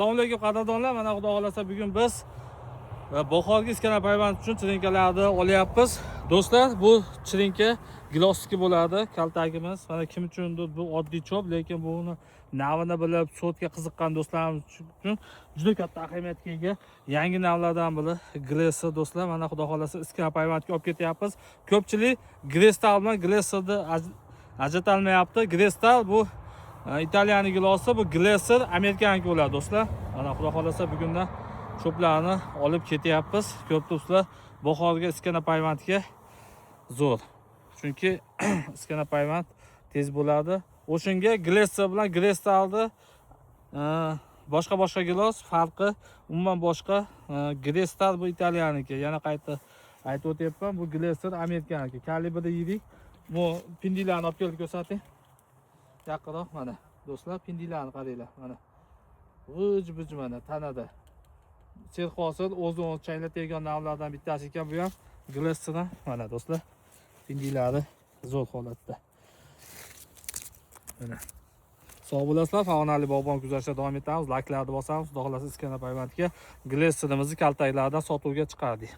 Assalomu alaykum, qadrdonlar. Mana, xudo xohlasa, bugun biz bahorgi iskana payvand uchun chirinkalarni olyapmiz. Do'stlar, bu chirinka gilosniki bo'ladi, kaltagimiz. Mana, kim uchundir bu oddiy cho'p, lekin buni navini bilib, sotga qiziqqan do'stlarimiz uchun juda katta ahamiyatga ega. Yangi navlardan biri Glesser, do'stlar. Mana, xudo xohlasa, iskana payvandga olib ketyapmiz. Ko'pchilik Grestal bilan Glesserni ajratolmayapti. Grestal bu Italiyaning gilosi, bu Glesser amerikaniki bo'ladi, do'stlar. Mana, xudo xohlasa, bugundan cho'plarni olib ketyapmiz. Ko'p do'stlar, bahorga iskana payvandga zo'r. Chunki iskana payvand tez bo'ladi. O'shanga Glesser bilan Grestalni boshqa boshqa gilos, farqi umuman boshqa. Grestal bu italiyaniki. Yana qayta aytib o'tyapman, bu Glesser amerikaniki. Kalibri yirik. Bu pindiklarni olib kelib ko'rsating. Yaqinroq, mana, do'stlar, pindiklarni qaranglar, mana, g'ij bij, mana, tanada serhosil, o'zini changlatadigan navlardan bittasi ekan bu ham, Glesserdan. Mana, do'stlar, pindiklari zo'r holatda, mana. Sog' bo'lasizlar, Farg'onalik bog'bon kuzatishda davom etamiz, layklarni bosamiz. Xudo xohlasa, iskana payvandga Glesserimizni kaltaklardan sotuvga chiqardik.